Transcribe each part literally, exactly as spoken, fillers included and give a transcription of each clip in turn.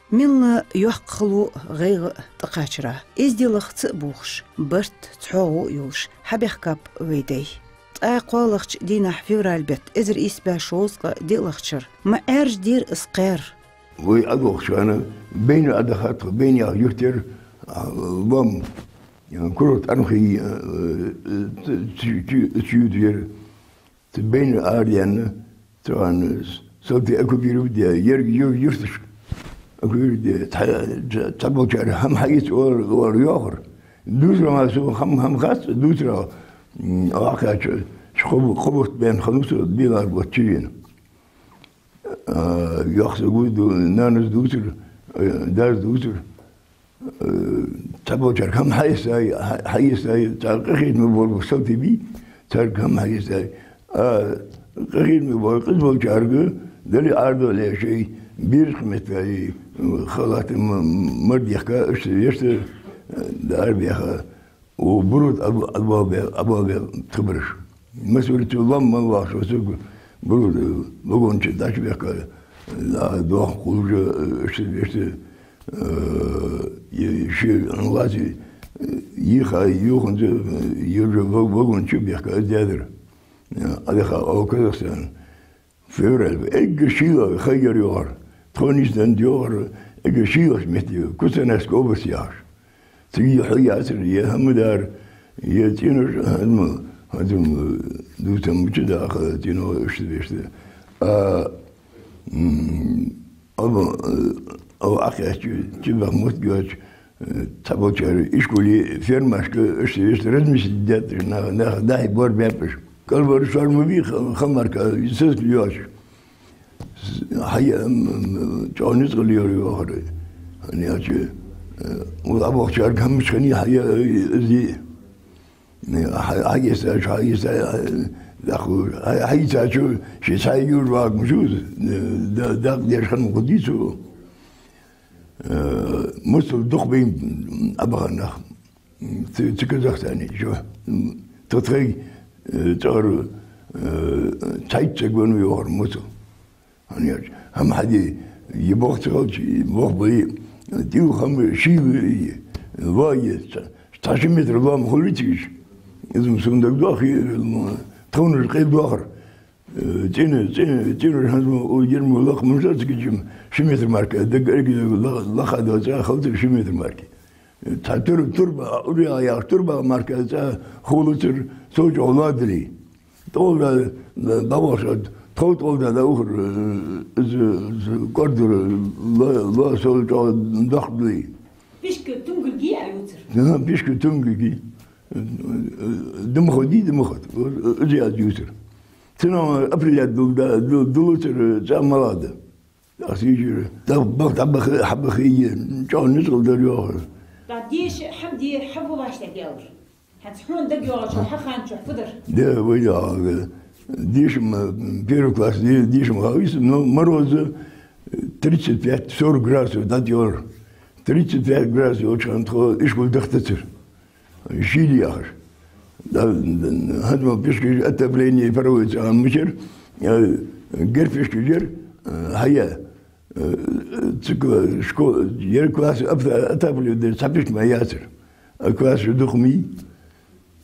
Мел йоккха хало, гӀайгӀа тӀакхачар. Эздел ца а бохаш, барт цхьоагӀо а йолаш, хьабаьхкаб вай дай. Ткъаь кхоалагӀча дийнахьа, февраль бетта, эзар ийс бӀаь шовзткъеи диълагӀча шера, ма Ӏаьржа дера из кхаьра. Вай Ӏадохча хана Байна Ӏадахад тхо, Байна яха юрт яр, а, лоам, а, курорт Армхи, а, а, ц-, ц-, ц-, ютар яр. Цу Байна арадаьнна, цу хана Салтий оккупировать даь, ерриг ю-, юрташ оккупировать даь, цхьа-, цхьаболчар хӀама хьаэца оалар, оалар йоахар. Дувцарах ма со хӀама, хӀама хац, дувцарах, м, охьакхаьча, ш-, кхо бу-, кхо бутт баьнна хиннав со, дийнахьа бутт чувена. А, йоах сога, ду-, нанас дувцар, э, дас дувцар. Э, цхьаболчар хӀама хьаэцай, хьа-, хьаэцай, цар къахетаме бола Салтий бий, царга хӀама хьаэцай. А, къахетаме бола, къиза болчарга, дале, арадоале шоай берашка меттел, халат м-, мара дехка, иштта, иштта, э, дар баьха. О, Бурут Ӏаб-, Ӏабалбе-, Ӏабалбе тхабараш. Масур цу лоам мел вахаш, цу Бурут, э, вагон чу дӀачубехка, а, дохк хулаш, э, иштта, иштта, э, е-, ши анлази, э, йиха, юханца, э, южа ва-, вагон чу бехка, из даьдар. Э, Ӏадаха, о, Казахстан. Февраль, эггара шийла ха яр йоахар. Тхо нийсденнад йоахар, эггара шийла метте, Кустанайская область яхаш. Цига е хьо яцар, е хӀама дар, е цӀенош, хӀанз ма, хӀанз ма, дувца мича даха, цӀено иштта вешта. А, м, аба, э, ава ахьяч, чубах мутгаш, э, цхьаболчар ишколе, фермашка, иштта, иштта разместить даьд, на, на, дахьи бор бепаш. КӀалвар шоар ма бий, ха-, хамарка, сеск лоаш. С-, хьая, м, м, чӀоагӀа ницкъ лелар йоахар. ХӀана аьлча, э, вай Ӏабохчарга хӀамаш хиннай хьая, э, зи. Э, хьа-, хьагеса, хьагеса, э, даху, хьа-, хьагеса чу, ши цхьа юр ваг мужуз, э, да-, дакъа деш хинна гӀудийцу. Э, мусул дукха бейн Ӏабаха нах. Ц-, цу Казахстане, чу. М, тот хай, э, цӀар, э, цхьайтта ца гон йоахар мусул. ХӀана аьлча, хӀама хьаде, е бох ца хилча, е бох бай, тӀил хӀама ший вай, ва е, ца-, цхьа ши метр лоам хулий цига. Из ма сона дагадоах, е, м, тховнаш къайладоахар. Э, цӀена, цӀена, цӀена хӀанз ма, о, ер ма лакха мужа цига чим, ши метр марка, даг эрги ла-, лакха да цӀа хилча ши метр марки. Э, цхьа тур-, турба, ури а яхаш, турба марка цӀа хулацар, со чӀоагӀа ладри. ТӀолда, да, да, ваша, тхов тӀолда да ухар, э, з-, з-, кордур, ла, ла, сол чӀоагӀа дахдли. Пишка тумгилги а юцар. Да, пишка тумгилги. Э, э, дымходи, дымход. Э, э, я юцар. Цина апрель дул-, да-, дул-, дулуцар, э, цӀа малада. Ах сижир. Да, бах, да, бах, хьабах, ие, чӀоагӀа ницкъал дар йоахар. Да, деш, хьам де, хьабу ваш да делар. ХӀанз хьона дагайоагӀача хьахан чу фу дар? Да, вай да, а, дешам, м, первый класс, де-, дешам хьавис, но морозы, э, тридцать пять сорок градусов дӀатӀайора. Тридцать пять градусов йолча хана тхо ишкол дахтацар. Шийла яхаш. Да, да, хӀанз ма пишкаш отопление проводится, а мичар, э, гер пишкаш яр, э, хьая. Э, цу кла-, шко-, ер класс ап-, отапливать дар цхьа пишк ма яцар. А класс шу духми,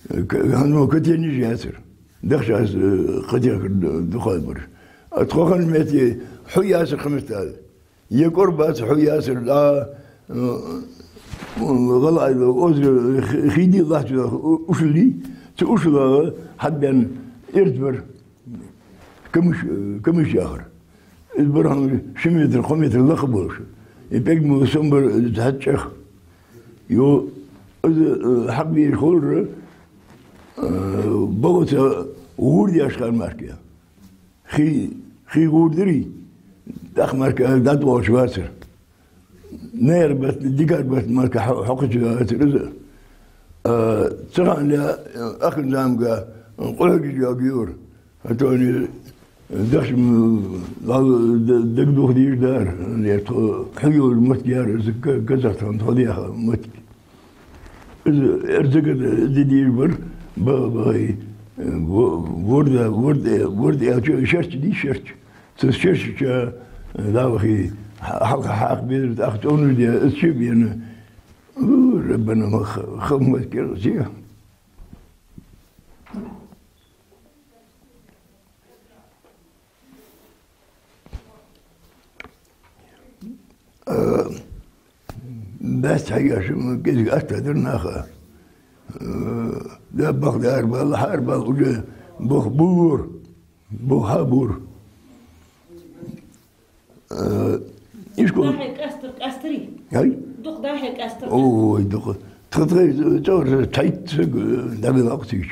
э, к-, хӀанз ма котельниш яцар. Дахчас, э, котельниш ду-, духай бараш. А тхо хиннача метте хьу яцар хӀама меттел. Е кӀор бац хьу яцар, а, э, гӀалгӀай озеро хи-, хий дий лахча у-, ушал дий, цу ушалах хьабаьнна эрз бар. Камыш, э, камыш яхар. Из бар хӀама ши метр, кхо метр лакха болаш. И пӀелг мо сомабар, э, хьаччех. Йо, из, э, хьакхбеш хулар, э, богӀаца гӀур деш хана марке. Хий, хий гӀур дирий, тӀаккха марке дӀатӀаволаш вацар. Ноябрь бетта, декабрь бетта марке хьо-, хьокхача вацар из. А, цу хана, э, ахкан замга, э, къохьагиж йоаг юр. ХӀаьта они дахча, м, лал д-, дагадоха дезаш дар, лер тхо хьуйолча моттиге яр из ка-, казахстан тхо дехача моттиге. Из эрзага ди дезаш бар, ба-, бахай, э, во-, ворда, ворда, ворда аьлча, шерч дий, шерч. Цу шерча чу, э, дӀавахе, Хьалха хьакха безар, тӀаккха цӀонаш де, из чу бена. У, Раббана, ма ха-, хам ма кера зе. Э, баьс хьайгаш, м, кӀезига атта дар наха. Э, да бах дар бал, хьар бал уже бох булур. Бо хьа бур. Э, ишкол. Дахье къастар, къастари? Ай? Дукха дахье къастар? Ой, дукха. Тха тхай цӀор тхайт саг, э, дагала акъсич.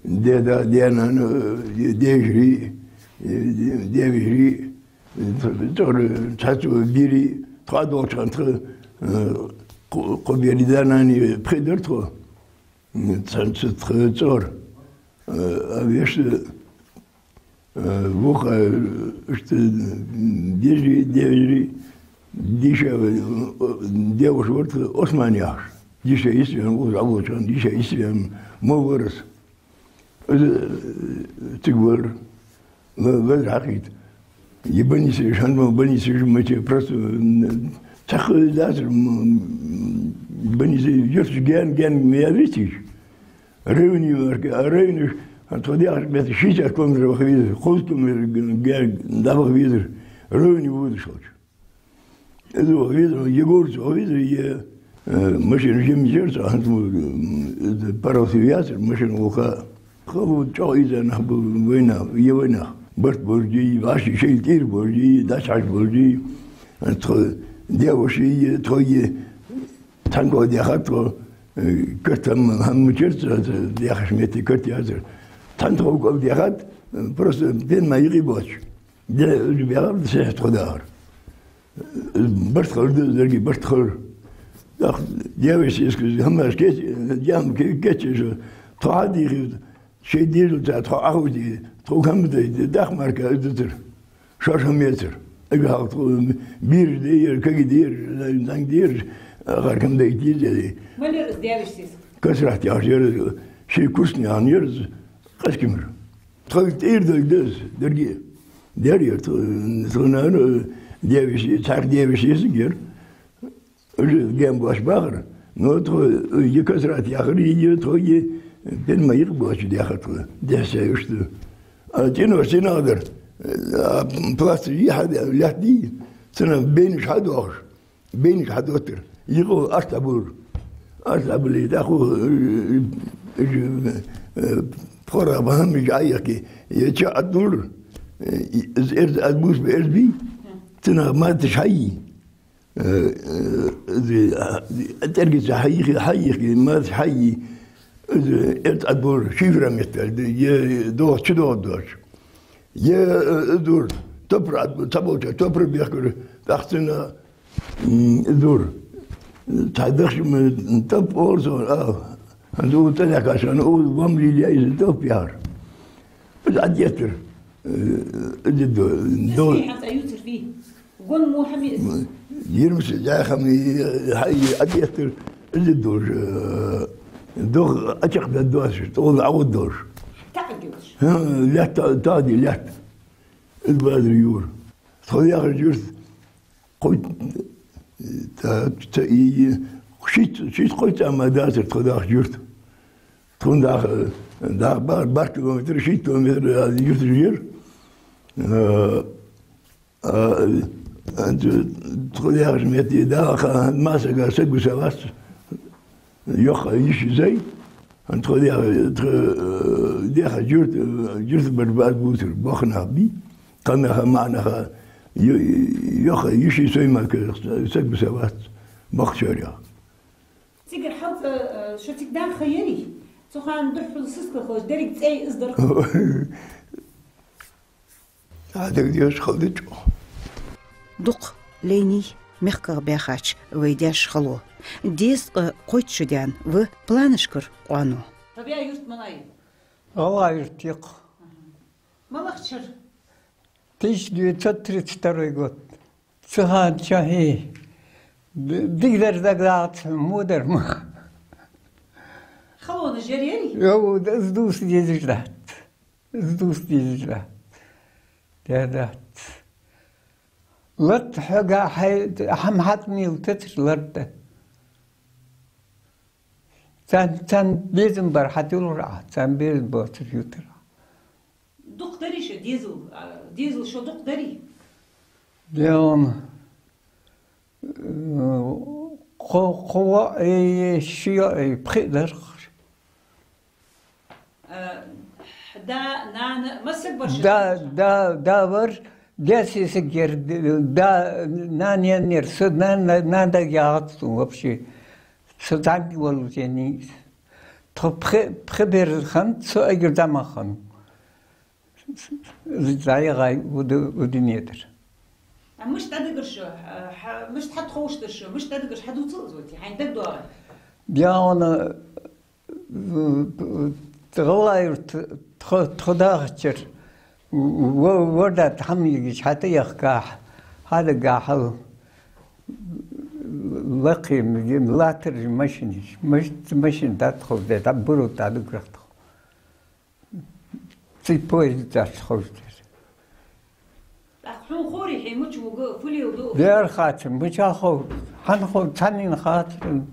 Де да, де нана, э, де-, дежри, э, де-, девежри, э, цӀор цхьацца бири, тха долчан тха, э, ку-, кубери да нани пхи дар тхо. Цхьацца тха цӀор. Э, а вешта, э, вуха, э, ишта, дежи, дежи, диша, э, девуш вар тха Осман яхаш. Диша йист ваьнна, вуха Ӏавочан, диша йист ваьнна, ма варас. Из, э, цига вар. Ва-, веза хьакхийта. Е больница, шанма больница, жумаче просто, м, цхьаккха дацар, м, больница, йорш ген, ген, ме вистиш. Районе варка, а районаш, а тхо дехаш бетта шестьдесят километр ваха везар, кхузткъа километр ген, дӀаваха везар. Районе водаш хилча. Из ваха везар, Егорца ваха везар, е, э, машина жимчерца, хӀанз мо, м, из паровоз яцар, машина ваха. Хало чӀоагӀа из нах ба вайнах, е вайнах. Барт болжи, вӀаши шоайла тӀера болжи, дӀачхьаш болжи. Тхо девуши, тхо е, цхьанкхо дехар тхо, э, карт хӀама, хӀама черца, дехаш метте карт яцар. Цхьан тхо кӀал дехад, э, просто пен ма йикъи боч. Де, уж бегӀар да сехьа тхо дахар. Барт хилар да, деррига барт хилар. ТӀаккха девушка, хӀамаш кеч-, дем ке-, кечеш, тхо хьадийхар, шоай дезалца тхо Ӏаховти, тхо хӀама дайта, дах марка из дацар. Шоаш хӀама яцар. Ага хьалха тхо бираш дайра, каги дайра, занг дайра, ахар хӀама дайта деза. Малер из девушка? Касрат яхаш яр, ший курсне яр из, Къаскимар. Тхоай тӀера дог да из, деррига. Дер яр тхо, тхо нана, девушка, цхьа девушка саг яр. Уже ген боацаш бахар. Но тхо, е Касрат яхар, е тхо, е пен ма йикъи боацаш дехар тхо. Дехьа сай уж да. А цӀенош цӀенагӀа дар. А пласт е хьа лаьтта дий, цунах бейнаш хьадоахаш. Бейнаш хьадоттар. Йикъал аста булар. Аста буле, тӀаккха, э, э, э, пхора бахамиш Ӏайяхке. Е ча Ӏадулар. Э, из эрз, аз бус бе эрз бий. Цунах матташ хьайи. Э, э, из, а, тӀергица хьайихи, хьайихи, матташ хьайи. Из эрз Ӏадулар. Шифра меттел. Е догӀа, чу догӀа доч. Е, э, дур. Топра, цхьаболча топра бехкар. ТӀаккха цунна М, дур. Цхьа дахча ма тап олсо, а, ду тӀалакашан, у вам лилия из тап яр. Из адъеттар. Э, из ду-, ду- Хьанца юцар фи? Гон мо хьами из? Йирмас яхам и, хьай адъеттар. Из дур, э, дух ачакх да дош, тол авуд дош. ТаӀдилш. Ха, лят та-, тади лят. Из базар юр. Тхо яхаш юрт. Кхо-, так, ца и, шийтта, шийтта кхо цӀа ма дацар тхо дахаш юрт. Тхона даха, даха бар, бар километр, шийтта километр, а, юрт жер. А, а, а, тхо яхаш метте даха, масса саг гуса вац. Йоккха йиш зай, тхо дехар, тхо, э, дехар журт, э, журт бар баз бутар, бахна би, канаха, манаха, ё-, йоккха йиш сой ма кер, саг гуса вац, бахчаря. Цигара хьалца, э, шо цига даха яри? Цу хана духхьал сискал хилча, деррига цӀей из дар. Ӏадагадеш хала да чӀоагӀа. Дукха лайнай мехках баьхача вай даьша хало. Дезткъа кхойтта шу даьнна ва планашкара къоано. Хьо ваь юрт малай? ГӀалгӀай юрт я-кх. Малагӏча шера? Тысяча девятьсот тридцать второй год. Цу хана чу хьи, д-, дикадар дагадоагӀац, мудар ма. Халонаш яр яри? Йо, из дувца дезаш дац. Из дувца дезаш дац. Дер дац. Лард хьога хьай-, хьам хьатӀа мел тацар лард. Цан, цан безам бар хьатӀаюллар Ӏа, цан безам боацар ютар Ӏа. Дукха дарий шо дезал, а, дезал шо дукха дарий? Дегӏан, э, кхо, кхо воӏ, э, ши йоӏ, э, пхиъ дар-кх. Э, да, нана, масса саг бар шо? Да, да, да вар, десса саг яр, да, нана яннар, со нана, нана дага ягӏац сона вообще. Со дага валлалца яннай из. Тхо пхи, пхи бер хиннад, со эггара дӏа ма хиннав. Из дӏаяхай ва ду-, ва дунен тӏара. А мишта дӏадигар шо, а, хьа-, мишта хьатӏаховшадир шо, мишта дӏадигар шо, хьадувцал из вати, хьайна дагадоагӏар? Бегӏа, э, гӏалгӏай-Юрта тхо, тхо дахача шера, в-, в-, ворда тӏа хӏама йигача хьатӏаяхка, хьадага хьал лакхе м-, латтар машинаш, маш-, машин дӏатӏаховдаь, дӏа буро дӏадугаргда тхо. Цу поезда тӏа ховш дар. Тӏаккха хьона ховрий хьо мича вуг, фу леладу? Дера хацар, мича хов, хьан хов, цхьаннена хацар.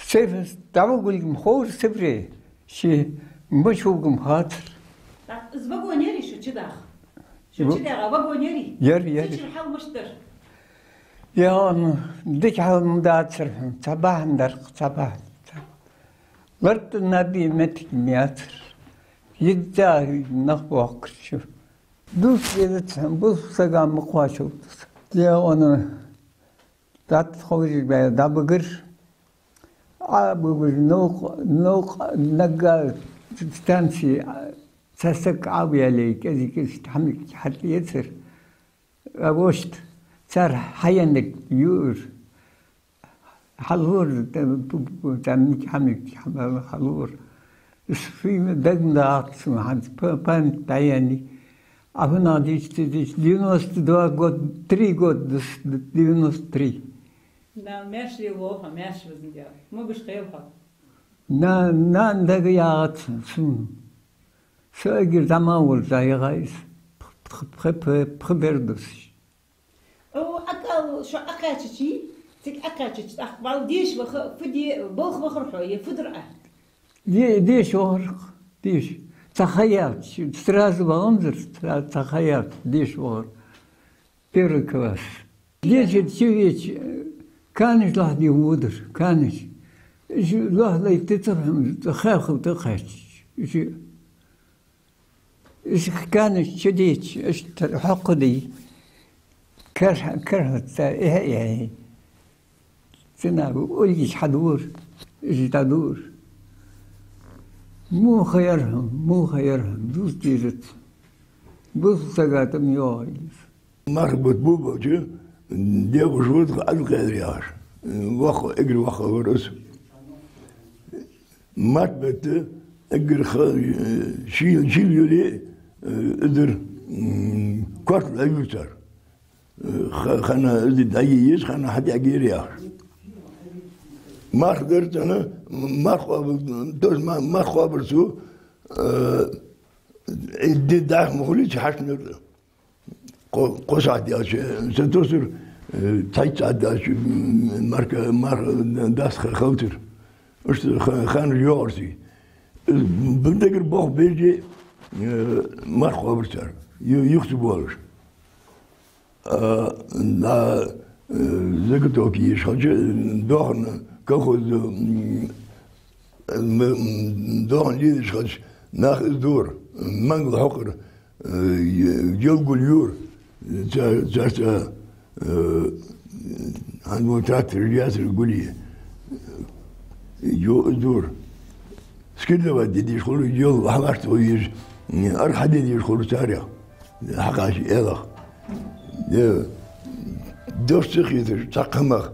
Сеф-, дӏавугилга-м ховра Сибре, ше мича вуг-м хацар. Тӏаккха из вагон ярий шо чудаха? Шо Чу- чудаха вагон ярий? Яр, яр. Цу чура хьал мишта дар? Е, он дика хьал ма дацар хьона, цхьа бахьан дар-кх, цхьа бахьан. Лард тӏа наб е моттиг-м яцар. Йизза нах боахкар чу. Дус дезац хьона, бусалба сага ма кхоачалда из. Е, он дӏатӏаховш бе дӏабигар. Ӏобигаш новкъа, новкъа наггахьа станце, цхьа саг Ӏоваьле, кӏезиг-кӏезиг хӏамиг хьатӏаэцар. А вошта цар хьаеннарг юар. Хьалора, тӏа-, тӏа-, тӏа-, хӏамиг, хӏамиг хьалора. Из фуй-м дага ма дахац сона хӏанз, па-, память дӏаяьннай. Ӏа фуннагӏа дийцад, дийцад, девяносто два год, три год да из, девяносто три. Нана маьрша лелаволва хьо, маьрша везан Даьла. Могаш хилва хьо. На-, нана дага ягӏац сона. Со эггара дӏа ма валлалца ягӏай из. Пх-, пх-, пх-, пх-, пхи бер да уж. О, Ӏокъал шо Ӏокхаьчача, цига Ӏокхаьчача, тӏаккха вӏалла деша ваха, фу де, балха вахар хьо, е фу дир Ӏа? Де-, деша вахар-кх, деша. Цхьа ха яьлча, сразу ваханзар, сра-, цхьа ха яьлча, деша вахар. Первый класс. Дешарга чувеча, канаш лохьаде водар, канаш. Уж лохьалайта цу хана, цу хахал тӏакхаьчача. Уж, уж канаш чудеча, уж тӏа хьокхаде. Кар-, карахьа ца эхь-, эхь. Цу наха улгаш хьадора, уж дӏадора. Муха яр хьона, муха яр хьона, дус дезац. Бусалба сага тӏа ма йоагӏа из. Марх бетта бу-, буча, дегӏуш вар-кх Ӏабдулкъаьдир яхаш. Воккха, эггара воккха вар из. Марх бетта эггара ха-, шийла, шийла йоле, э, из дар, м, коартол Ӏойора цар. Э, ха-, хана из дӏайийя еза, хана хьатӏаьгар яхаш. Марх дар цунна, марх къоабал, то есть ма-, марх къоабар цо, э, ди даха ма хулий цу хьаштнар. Кхо-, кхо сахьат даьлча, са тосар, э, цхьайтта сахьат даьлча, м, марка, марха даста ха-, халтар. Иштта ха-, ханаш йоагӏарций. Э, бандагар бох беже, э, марх къоабар цар. Ю-, юха ца боалаш. А, на, э, заготовки еш хилча, доахан колхоз, м, м, доахан лелаш хилча, нах из дора, мангал хьокхар, э, е-, йол гулйора, цар-, царца, э, хьан бу трактор яцар гулъе. Йо, из дора. Скидывать де дезаш хулар, йол хьамашта вуйиш, аргӏа хьаде дезаш хулар царех. Хьакъача элах. Е, дош ца хеташ, цхьаккха мах,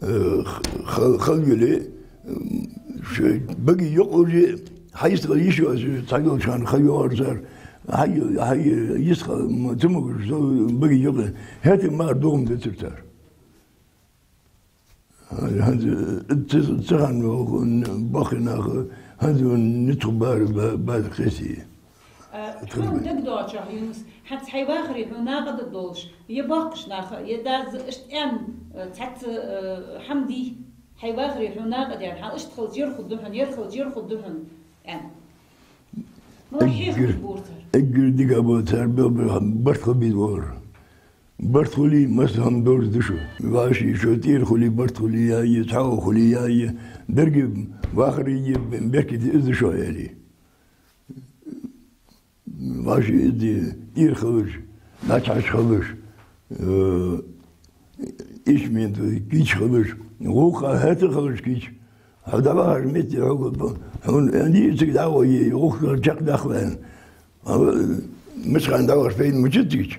э, х-, хал-, хала йоле, м, ш-, баге йокъа уже, хьайистхила йиш йоацаш, цхьайолча хана ха йоагӏар цар, хьай-, хьай-, йистхила, м, ца могаш, со баге йокъа. ХӀаьта мара догӏма дацар цар. ХӀанз, ц-, цу хана боккхий нах, хӀанз ницкъ бар, ба-, баьза кхеси. А, хьона дагадоагӀачох, Юнус, хӀанз хьай вахаре хьона накъадаргдолаш, е боккхийча наха, е дас иштта аьнна, а, цхьацца, а, хӀама дий, хьай вахаре хьона накъадаьр, хьа иштта хилча ер хургда хьона, ер хилча ер хургда хьона, аьнна. Ма хьехамаш бора цар. Эггара дика а бола цар бел-бел барт хила беза вар. Барт хуле, массахана дорза да шо. ВӀаши шо тӀера хуле, барт хуле, яй, цхьоагӀо хуле, яй, деррига вахаре беркате из да шо, аьле. ВӀаши из да, тӀера хилаш, начхьаш хилаш, э, ишмент кийча хилаш, гӀулакха хӀаьта хилаш кийча. Хьо дӀавахача метте хьога, хьона аьнна дий цига дӀагӀо, е гӀулакх чакхдаккха аьнна. Ала, мичахьа дӀавахача пайда мичад цига?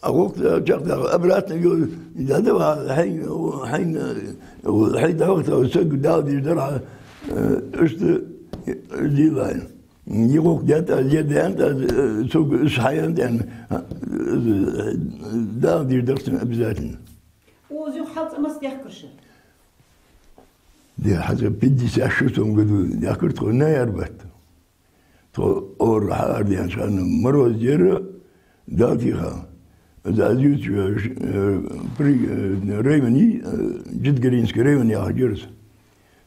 А гӀулакх чакхдаккха, обратно йо, дӀадавахар, хьайна, хьайна, хьай дӀавахача сага Дала дийр дар хьа, э, иштта дилла. Е гӀулакх даьд аз, е даьннад аз, э, цунга из хьаяьннад аьнна, э, Дала дийр дар цунна обязательно. Укхаза юха хьалцӀа маца даьхкар шо? Де, хӀанз пятьдесят шестом году даьхкар тхо ноябрь бетта. Тхо ора хьаарадаьннача хана мороз яр, Дала техад. Из аз ювцаш, э, при, э, район, э, Джидгаринский район яхаш яр из.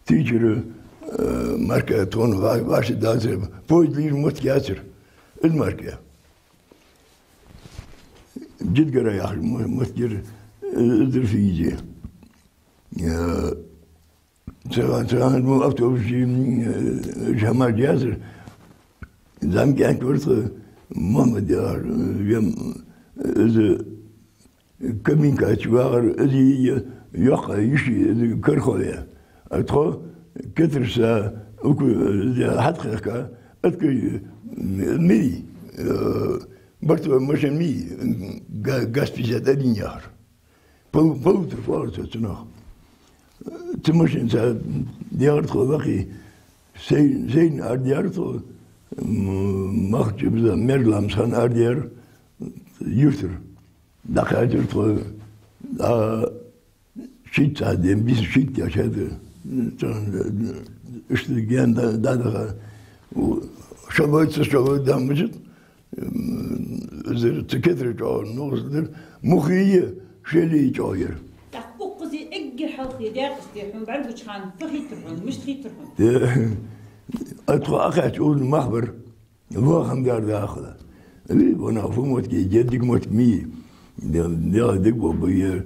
Тхоай чура, э, марка тхона ва-, вӀаши дацар, поезд лийжа моттиг яцар. Из марка. Джидгара яхаш мо-, моттиг яр, э, из дар физе. Э, цхьа-, цхьан мо автобусе, э, жамаш яцар. ЗӀамига аьнна вар тха, Мухьмад яхаш, э, вем, э, из Кабинка чу вагӀар, из йоккха йиша, из карахо я. А тхо кетарашца укх, э, хьатӀакхехка, атка, э, мий, э, бортовой машин мий, га-, ГАЗ пятьдесят один яхар. Пол-, полутора оалар цох цунах. Цу машинаца даьгӀар тхо вахе, сай-, сайна арадаьр тхо, м, Махача биза Мержаламса хана арадаьр юртара. ДӀакхаьчар тхо, а, шийтта сахьат ден, бийсан шийтта даьлча хӀаьта, цхьан, иштта гаьна да-, дӀадаха. Шо лой, ца шо лой, да мужит, м, зир ца кетара чӀоагӀа нугӀус дир, мухий, шелий чӀоагӀа яр. ТӀаккха укхаза эггара хьалха е даькъасте хьона бӀаргагуча хана фу хийтар хьона, мишта хийтар хьона? Э, а тхо а кхаьча, укхаза мах бар. Лоа хӀама дар дахала. Ви, вона фу моттиг, деррига моттиг мий. Де-, дегӀа диг бо, бо, е,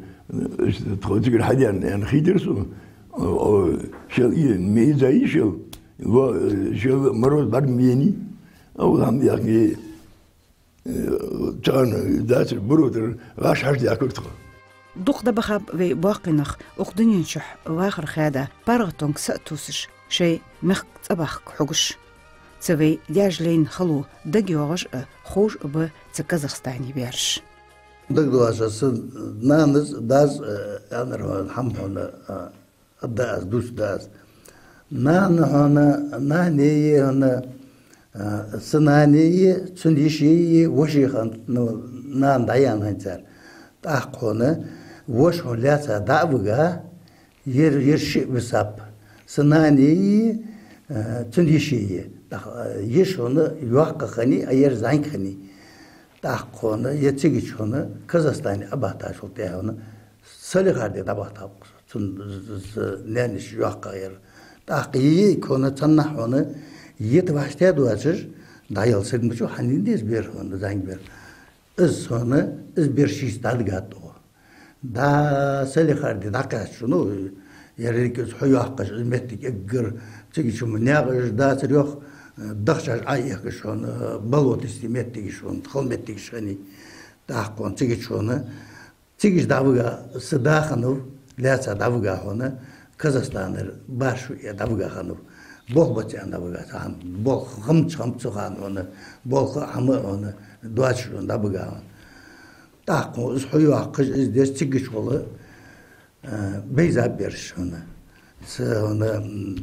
иштта тхо цигара хьаденна, аьнна хийтар сона. О, о, шел и, мийза и шел. Ло, шел мороз бар мени. О, хӀама яхе, э, царна дацар, буро тара, гӀаш хьажа даьккхар тхо. Дукха да бахаб вай боккхий нах укх дунен чухь вахар хаьда, паргӀатонга са а тувсаш, шоай мехка цӀабахка хьугаш. Цу вай даьша лайна хало дагайоагӀаш а, ховш а ба цу Казахстане бераш. ДагадоагӀаш са нанас, дас, э, аьннар хьона, хӀама хьона, э, да аз, дус да аз. Нана хьона, нане е хьона, а, са нане е, цун йише е, воша хиннад, ну, нана дӀаяьнна хиннад цар. ТӀаккха хьона воша хьона лаьца дӀа а вига, ер, ер шиъ висаб. Са нане е, а, цун йише е. ТӀаккха, а, йиша хьона йоккха хиннай, а ер зӀамига хиннай. ТӀаккха хьона, е цигача хьона, Казахстане а бахийтачул тӀехьа хьона, Салехарде дӀабахийтаб. Цун з-, з-, з-, наьна йиша йоккха яр. ТӀаккха е хьона цхьаннахьа хьона, е тӀа вӀаштӀехьа доацаш, дӀаяла саг мича хьанна деза бер хьона, зӀамига бер. Из хьона, из бер шийца дӀадигад тхо. ДӀа Салехарде дӀакхаьчача, ну, ерриг из хьо йоаккхаш, из моттиг эггара, цигача хьона наькъаш дацар йоах, дахчаш Ӏоэхкаш хьона, болотистый моттигаш хьона, хала моттигаш хиннай. ТӀаккха хьона цигача хьона, цигача дӀавига са да хиннав, лаьца дӀавига хьона, Казахстанера баш шу е дӀавига хиннав. Болх бац аьнна дӀавига цу хана. Болх хӀама ца, хӀама ца хиннав хьона, болх а, хӀама а хьона, доацаш хьона дӀабига хьона. ТӀаккха хьона из хьо йоаккхаш, из деш цигача хьона, а, бейзаб бераш хьона. Са хьона, м,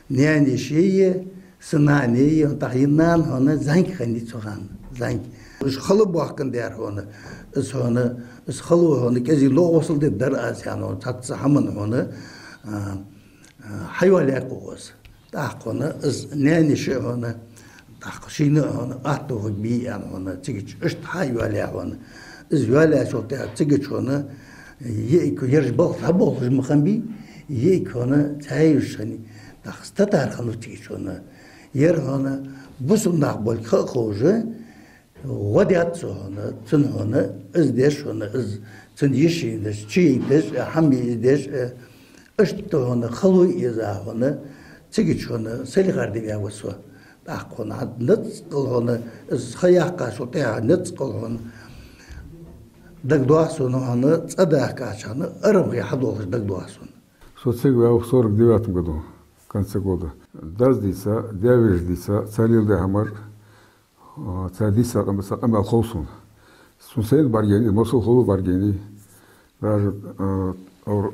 наьна йиша е, са нане е, тӀаккха е нана хьона зӀамига хиннай цу хана, зӀамига. Из хало боахкандаь хьона, из хьона, из хало хьона кӀезига лоӀамосал дергдар аз, аьнна хьона, цхьацца хӀаман хьона, а, а, хьайоалаяьй укхаза. ТӀаккха хьона из наьна йиша хьона, тӀаккха шийна а хьона атта хургбий аьнна хьона, цига чу иштта хьа а йоалаяь хьона. Из йоалаяьчул тӀехьагӀа цига чу хьона, йиӀиг, ераш балха хьаболхаш ма хиннабий, йиӀиг хьона цхьа йиш хиннай, тӀаккха статар хиннав цига чу хьона. Ер хьона бусалба нах болга ха а ховш, гӀо даьд цо хьона, цунна хьона, из деш хьона, из цун йиш йина деш, чу йийташ, хӀама из деш, иштта хьона, халой из а хьона, цига чу хьона, Салихарде ваь ва со. ТӀаккха хьона, хьа ницкъал хьона, из ха яьккхачул тӀехьагӀа ницкъал хьона дагадоагӀа сона хьона, цӀа дахкача хьона, Арамхе хьадолхаш дагадоагӀа сона. Со цига ваьв в сорок девятом году, в конце года. Дас дийца, даь-вежарий дийца, цар леладаь хӀамаш, а, цар дийца къам-, са къамаьл хов сона. Сона сайна бӀаргайайна, масал хул бӀаргайайна. Даже, а, ор-,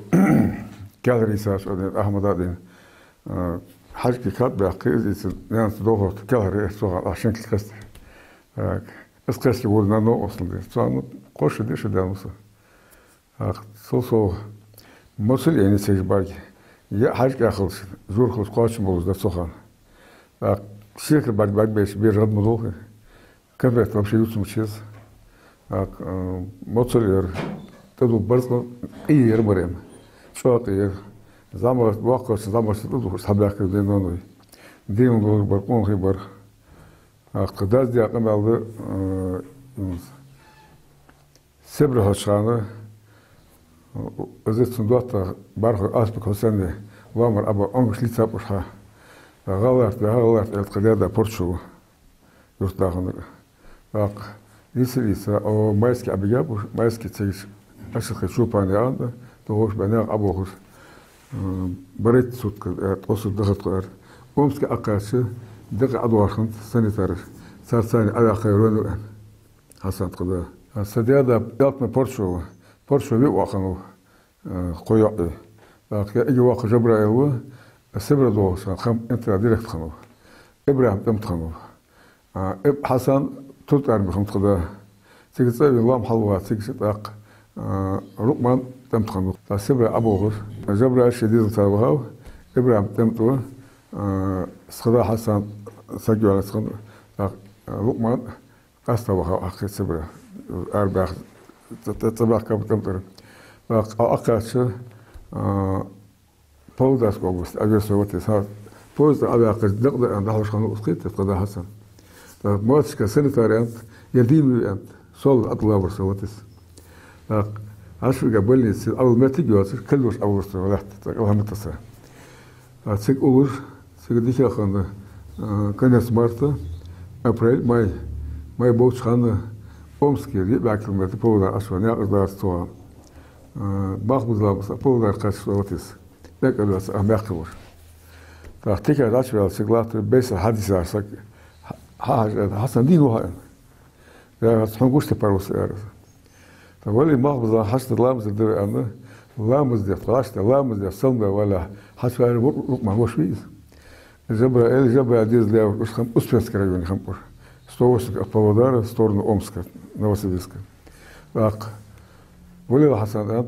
Каьлхарийца а ден, Ахьмада а ден, а, Хьажкий кад баьккхе, из ийца, наьнаца дохорта Каьлхарий, эр цо хьа, а, шенкал кхестар. Так. Из кхестар вур нана ослан дер. Цо хьа, ну, кхоша де шу даьнна са. Так, цул совгӀа, мосул яйна цига бӀарга. Я Хьажкий хилча, зур хилча кхоачам болаш да цу хана. Так, сехар бӀарга, бӀаргабайча бер гӀад ма долхий. Конфет вообще ювца ма беза. Так, э, моцал яр, тӀадувла барзкъа къе яр барем. ЧӀоагӀа къе яр. ЗӀамагӀа, воккхагӀча зӀамагӀчоа тӀадувлаш хьабаьхкаб ден ноаной. Дийна долаш бар, къонахий бар. Так, тха дас даь къамаьл да, э, Сибре хьоча хана, из цун доттагӀа БархӀой Аспик Хьусен лоамара Ӏобаха, Ӏомгаш лийцаб уж хьа. ГӀалгӀарта ваьха, гӀалгӀарта аьлча тха даь-да Порчу ва, юртда хиннар. ТӀаккха лийца, лийца, о, Майски Ӏобигаб уж, Майски цига Аширхой Чопан яхаш да, тӀа вовш баьнна Ӏобохаш, м, барайтта сутка, э, ткъо сутка дахар тхо, аьлар. Омске Ӏокхаьчача, декъа ӀодоагӀар хиннад санитараш. Цар царна Ӏоваьккхай рона аьнна. Хьасан тха да. Са даь-да ялтмай Порчу ва. Порчу виъ воӀ хиннав, э, кхо йоӀ. ТӀаккха эггара воккха Жабраил ва, Сибре долаш хиннав, хам-, интернат директор хиннав. ИбрахӀим тӀем тӀа хиннав. А, Иб-, Хьасан Туртарме хиннав тха да. Цига цӀа а вена, лоам хьалваха, цига ше тӀаккха, а, Лукъман тӀем тӀа хиннав. ТӀаккха Сибре Ӏоболхаш, Жабраил ший дезалца вахав, ИбрахӀим тӀем тӀа ва, а, тха да Хьасан саг йоалаьца хиннав, тӀаккха, а, Лукъман къаьста вахав Ӏохайша Сибре, арабаьхка, цӀа, цӀа, цӀабаьхкаб тӀем тӀара. ТӀаккха Ӏокхаьчача, а, Павлодарская область, Аверсо ватес. Хьа, поезд Ӏоваьккхача дакъа да аьнна, дӀахьош хиннав укх тӀа тха да Хьасан. ТӀаккха моттигашка санитар аьннад, е дийна вий аьннад, сол Ӏоттадаьлар со ватес. ТӀаккха Аширга больнице Ӏовала моттиг йоацаш, кхел йолаш Ӏовалар со лаьтта, цӀаккха Ӏовала моттиг йоацаш. А цига уллаш, цига дика хиннад, а, конец марта, апрель, май, май болча хана Омскера йиъ бӀаь километр Павлодар Ӏочувена, наькъаш дар цу хана. А, Малхбузера ламаз Павлодар кхаьчача ватес. БӀарг а доацаш, а, мехкахой. ТӀаккха тика Ӏочуваьлча, цига латтар бесса хьадийцар саг. Хьа-, хьа-, хьажа, Хьасан, дийна ва хьо, аьнна. Яхац, хьона гуш тӀа парус, аьлар аз. ТӀаккха вале, Малхбузера хьашт ламаз де вай, аьнна, ламаз деш, гӀаш де, ламаз деш, салам де вале, хьачуваьлар Лукъман воша вий из. Жабраил, Жабраила дезал лаьрхӀа, уж хиннаб Успенский районе хиннаб уж. Сто восемьдесят от Павлодара, в сторону Омска, Новосибирска. ТӀаккха вале, Хьасан, аьннад,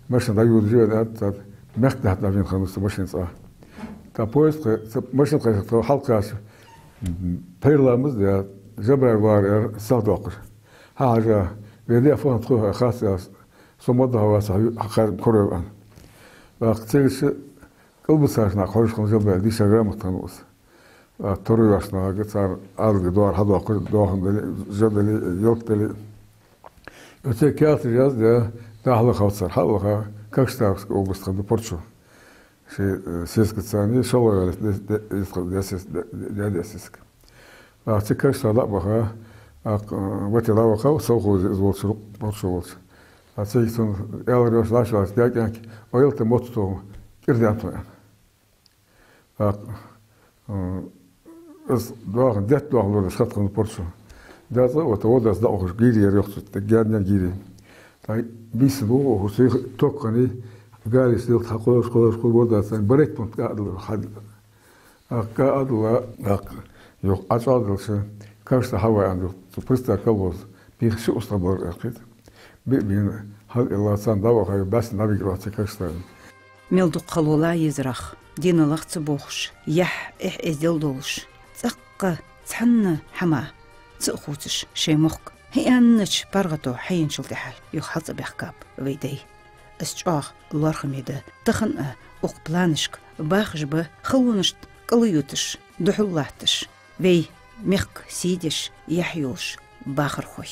машина дӀайодаш вена, аьннад, цар мехкдахьа дӀавена хиннав со машинаца. ТӀаккха поезд кхы-, ца-, машина кхаьчача тхо хьалкхаьчача, пхьера ламаз даь, Жабраил вар, аьлар, сагӀа доаккхаш. Хьа, хьажа, вай даь фу хиннад тхох хац аз, со ма дахьа вац, хьа, хьа кхаьча корайов, аьнна. ТӀаккха цига ше кӀалбисача наха хьожаш хиннав Жабраил, дийша грамота хиннав из. ТӀаккха таро йоаца нахага цар Ӏаьдалга доагӀар хьадоаккхаш, доахан дале, жа дале, ялат дале. Оцу каьхаташ яздаь, дӀахьалахав цар, хьалаха, Кокчетаврская область хиннад Порчу. Ший, э, сесагацара, шоллагӀа ваьлча де-, де-, де-, де-, сес-, де-, де-, де-, де-, сесаг. ТӀаккха цига Кокчетавре дӀа а баха, тӀаккха, э, вате дӀавахав, совхозе из волча, Порчу волча. ТӀаккха цига цунга аьлар йоах, лаш ваьлча, даь кӀаьнк, ойла тӀа мотт тохам кӀира даьннад хьона, аьнна. ТӀаккха, э, из доахан, детта доахан лорадеш хиннад тха Порчу. Даь цӀа а вата, водаца дӀаухаш гири яр йоах цо, гаьннера гири. ТӀаккха бийсан вуха ухаш, цу юха ток хиннай, гали силт хьакхоллаш, кхоллаш, кхоллаш водаца, барайтта пункт кӀа а дилла, хьа-, тӀаккха кӀа а дилла, тӀаккха юха ӀочӀоагӀделча, Кокчетавре хьавоагӀа, аьннад, цу приставка колхоза, бийха ши устагӀа бар, аьннад, кхийтта. Биъ бийна хьалъилла, царна дӀаваха, бӀаьстенна дӀавигар вац Кокчетавре. Мел дукха хало ла езар ах, дийналах ца бохаш, яхь, эхь-эздел долаш, цӀаккха цхьанна хӀаман ца а хувцаш шоай мохк хьааьннача паргӀато хьаенначул тӀехьагӀа юха хьалцӀабаьхкаб вай дай. Из чӀоагӀа лоархӀаме да тахан а укх планашка бахаш ба халонашта кӀал юташ, духьал латташ, вай мехка сий деш яхь йолаш бахархой.